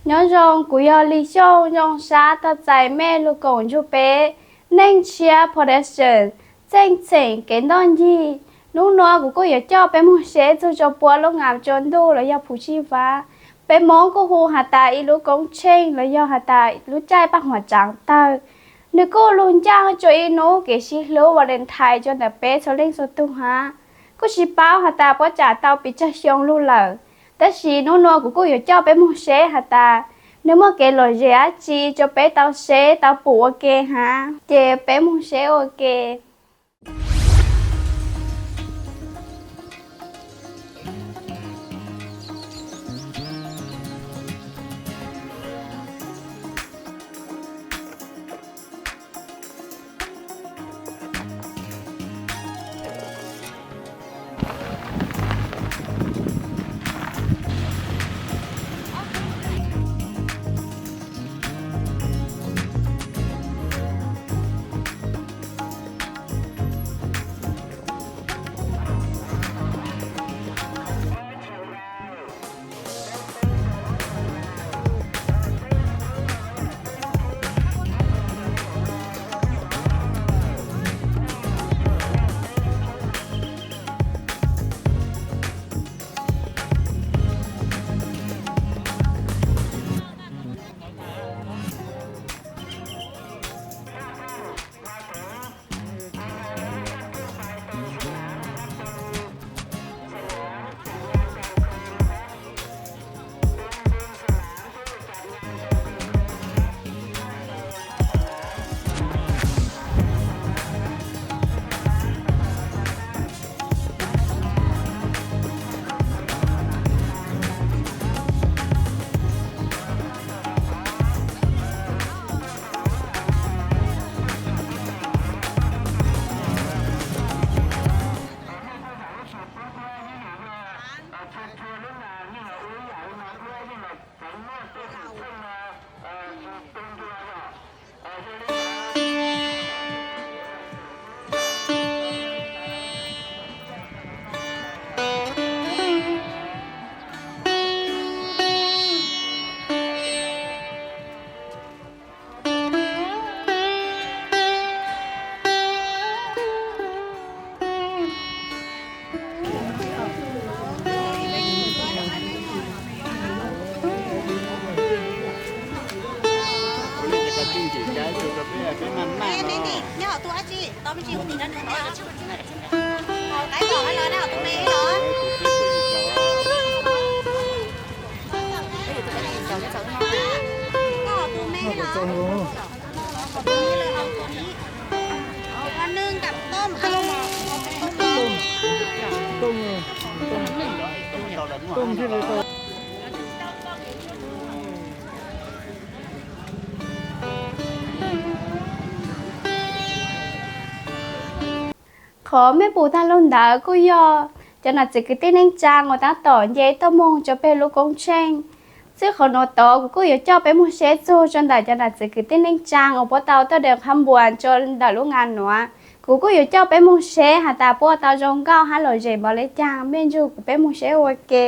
Nyob zoo, kuv yog Lis Xyooj, zoo sab tau txais mej lug koom nrug peb Neej Ntshiab Production txheej txheem kev ntoj ncig. Nub nua kuv kuj yuav coj peb moog seb txug rua puab lub ngas tsua ntuj los yog phuv sij vav, peb Moob kuj hu has tas ib lub koob tsheej los yog has tas lub caij paj huam tsaav tawg. Nwg kuj lug ncaaj rua ib nub kev sib hlub Valentine rua ntawm peb txhua leej txhua tug hab. Kuj tsi paub has tas puab tsaam tau pes tsawg xyoo lug lawm, tab sis nub nua kuv kuj yuav coj peb moog seb has tas nwg muaj kev lom zem dlaab tsi rua peb tau seb tau pum ua ke hab. Ces peb moog seb ua ke. Qhov mej pum taag lug ntawd kuj yog cov nam txiv kwv tij neej tsaa uas taab tom nce tuaj moog rua peg lub koob tsheej. Txij qhov nuav tod kuv kuj yuav coj peb moog seb txug rua ntawm cov nam txiv kwv tij neej tsaa uas puab tau tuaj daws qhab npuas rua ntawm lub ngas nuav. Kuv kuj yuav coj peb moog seb has tas puab tau zoo nkauj hab lom zem npaum le caag. Mej nrug kuv peb moog seb ua ke.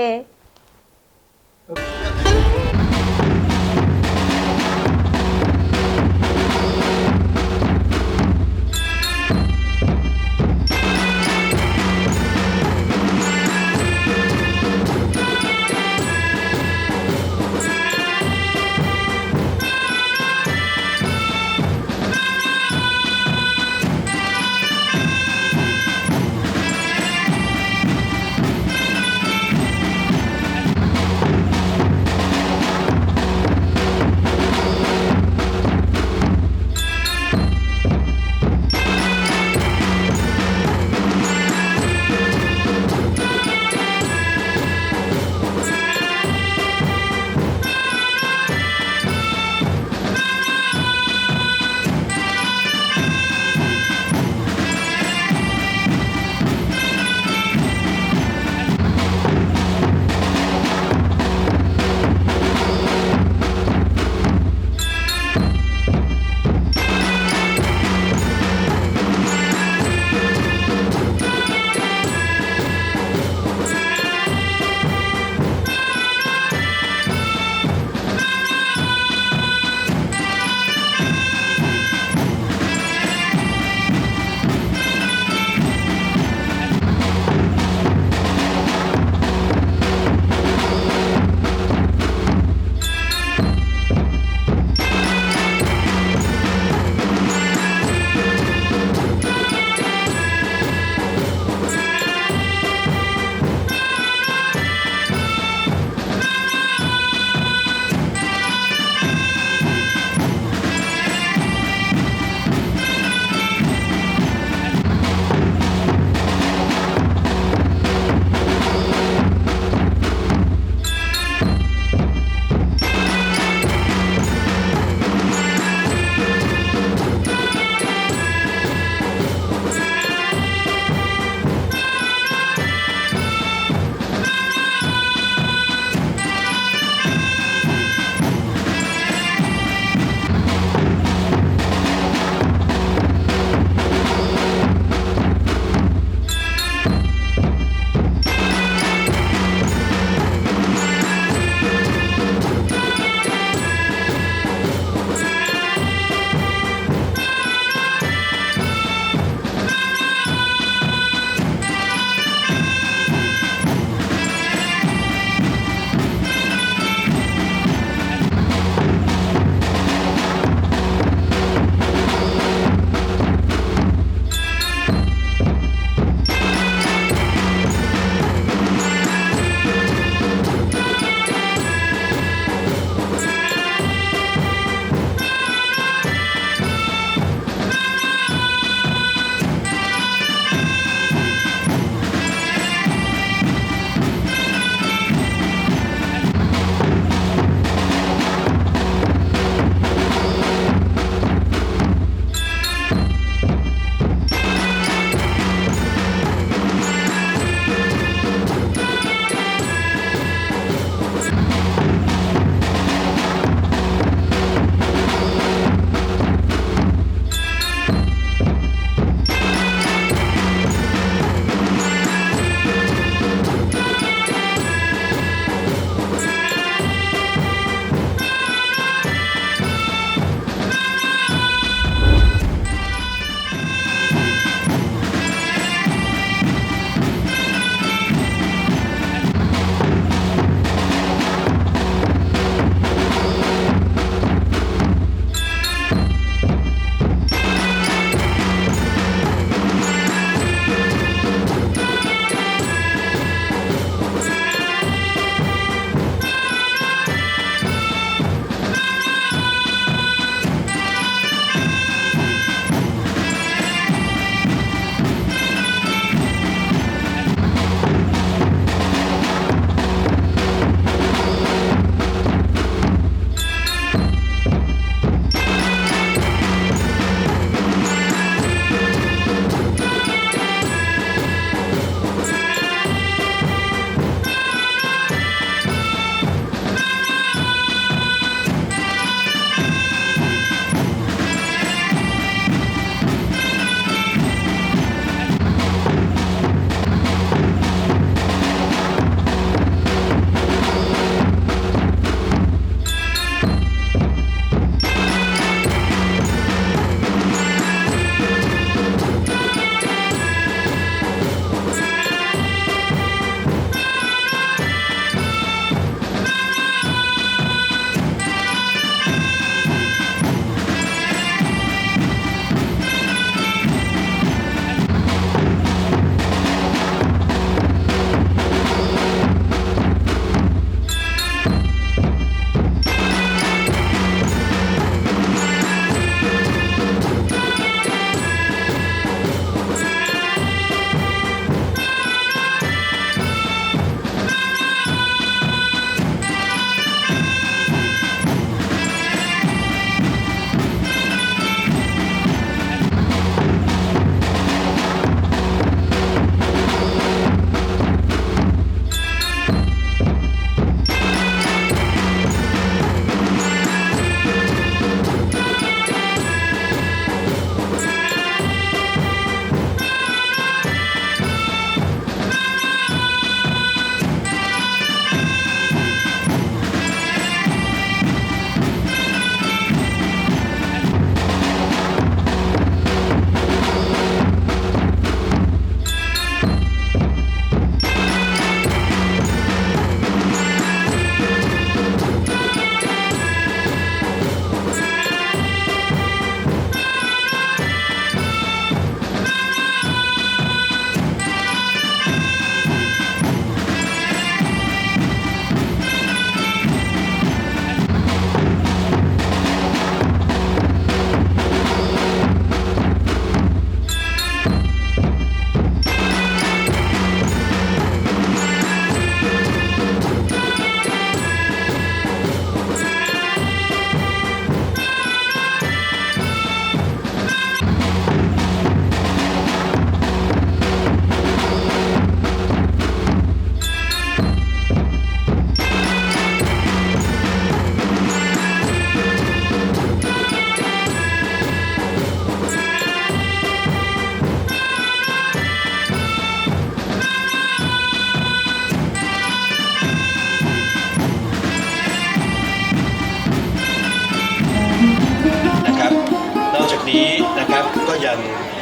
การ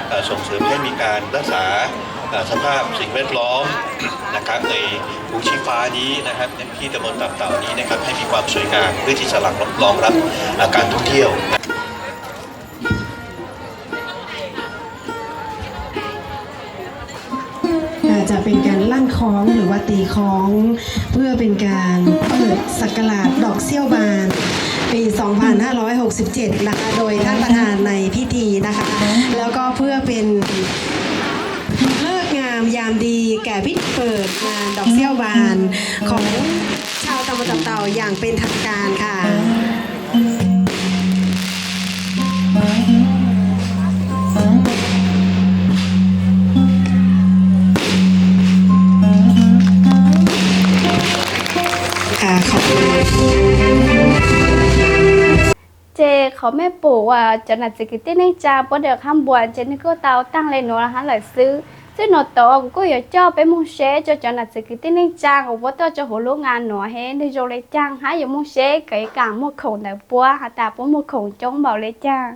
เอ่อ ส่งเสริมให้มีการรักษา เอ่อ สภาพสิ่งแวดล้อม นะครับ ในภูชี้ฟ้านี้ นะครับ ที่ตำบลตับเต่านี้ นะครับ ให้มีความสวยงาม เพื่อที่จะรองรับ เอ่อ การท่องเที่ยว อาจจะเป็นการลั่นค้องหรือว่าตีค้อง เพื่อเป็นการเปิดศักราชดอกเสี้ยวบานปี สองพันห้าร้อยหกสิบเจ็ด นะคะ โดยท่านประธานในพิธีนะคะ แล้วก็เพื่อเป็นฤกษ์งามยามดีแก่พิธีเปิดงานดอกเสี้ยวบานของชาวตำบลตับเต่าอย่างเป็นทางการค่ะ Ces qhov mej pum uas cov nam txiv kwv tij neej tsa puab daws qhab npua ces nwg kuj tau taag le nuav hab lawm xwb. Txij nuav tod kuv kuj yuav coj peb moog seb cov nam txiv kwv tij neej tsa uas puab tuaj rua huv lub nga nuav hab nwg zoo le caag hab yuav moog seb kev kaam muag khoom ntawm puab has tas puab muag khoom coob npaum le caag.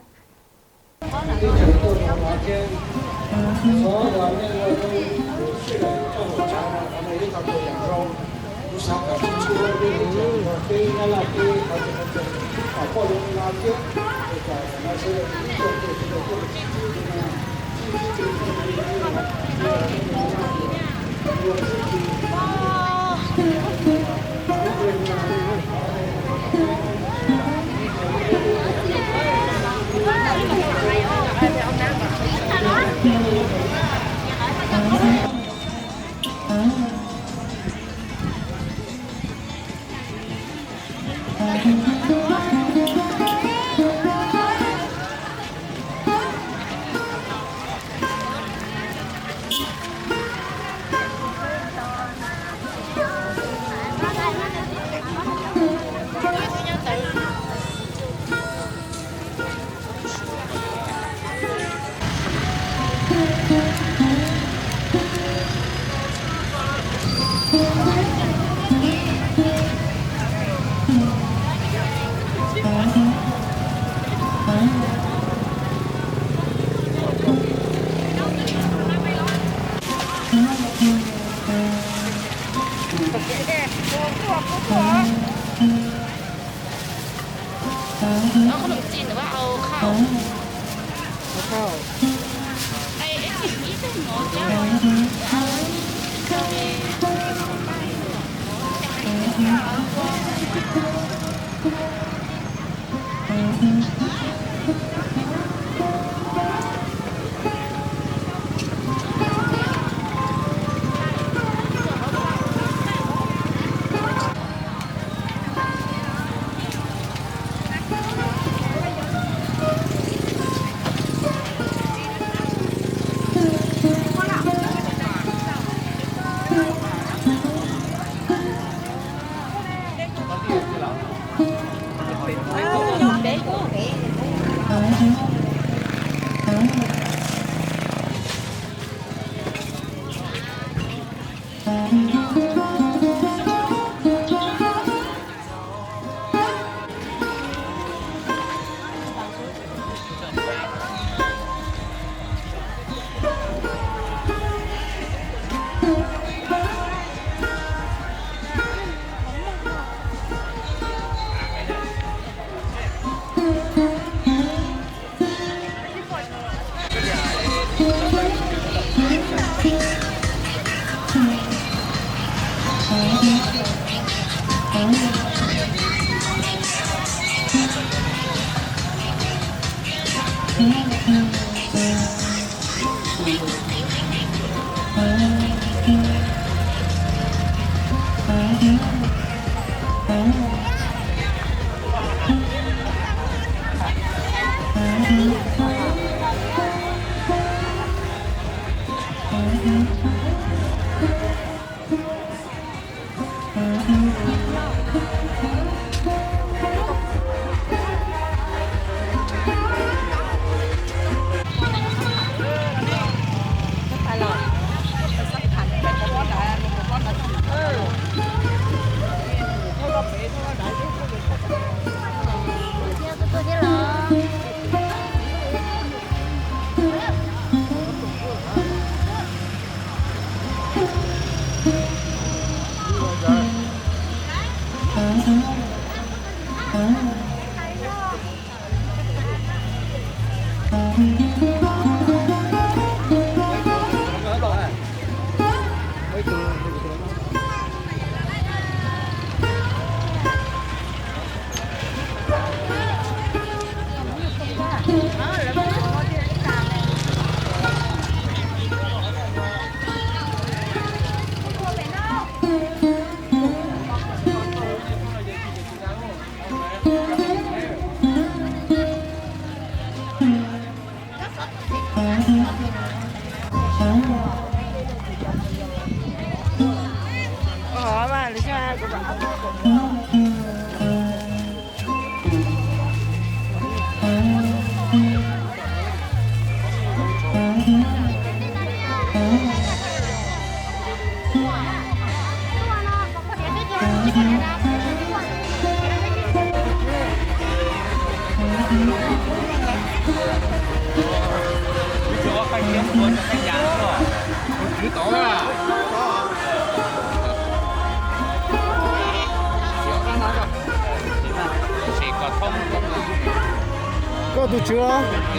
Koj tus tswv los?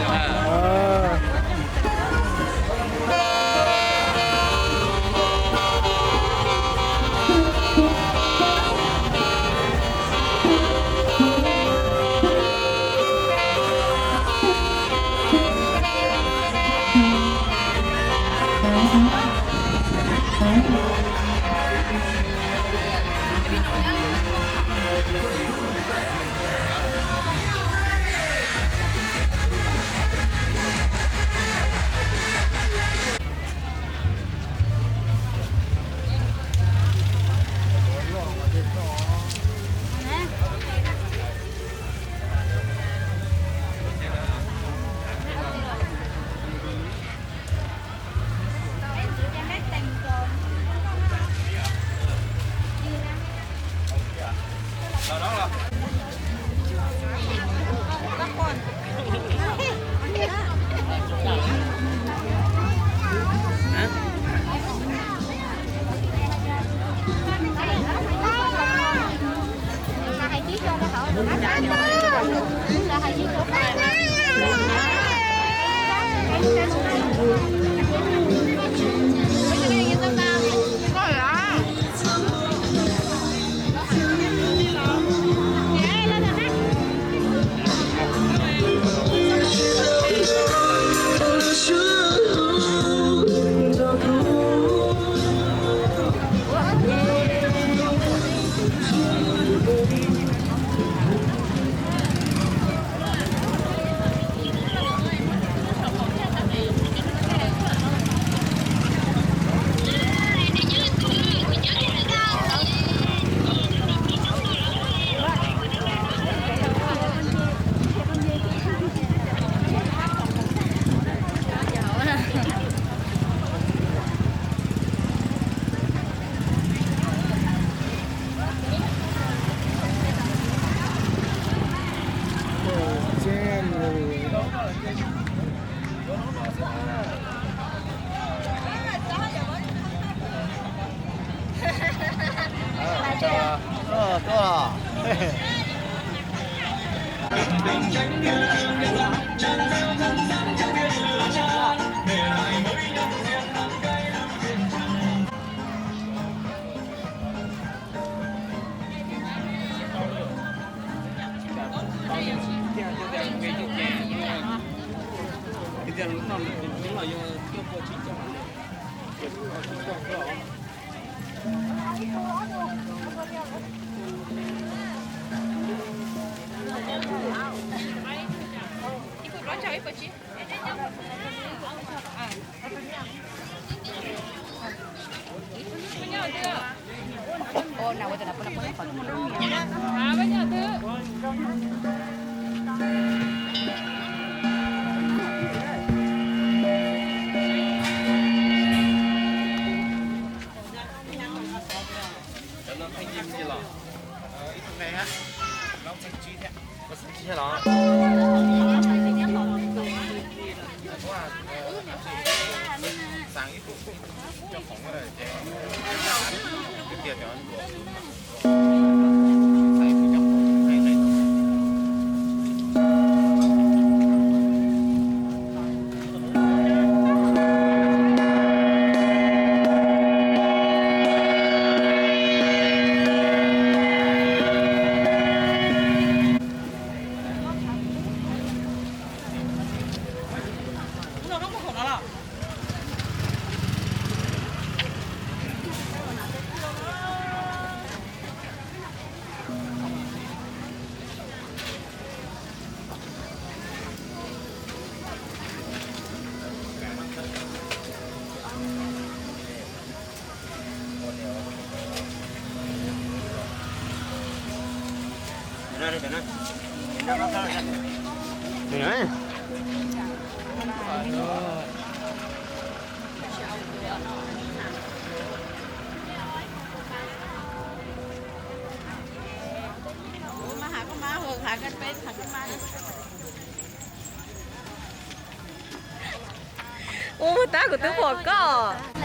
Ua tab kuv twb pom koj.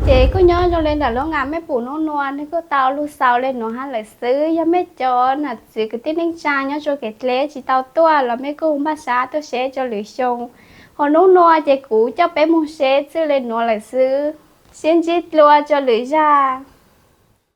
Ces kuj nyob zoo li ntawm lub nga mej pum nub nua, nws kuj tau lug xaus le nuav hab lawm xwb. Yog mej cov nam txiv kwv tij neej tsaa nyob tsua kev dleb tsis tau tuaj los mej kuj npaj sab tuaj seb tsua lwm xyoo. Ho nub nua ces kuv coj peb moog seb txwj le nuav lawm xwb. Sib ntsib dlua tsua lwm zag.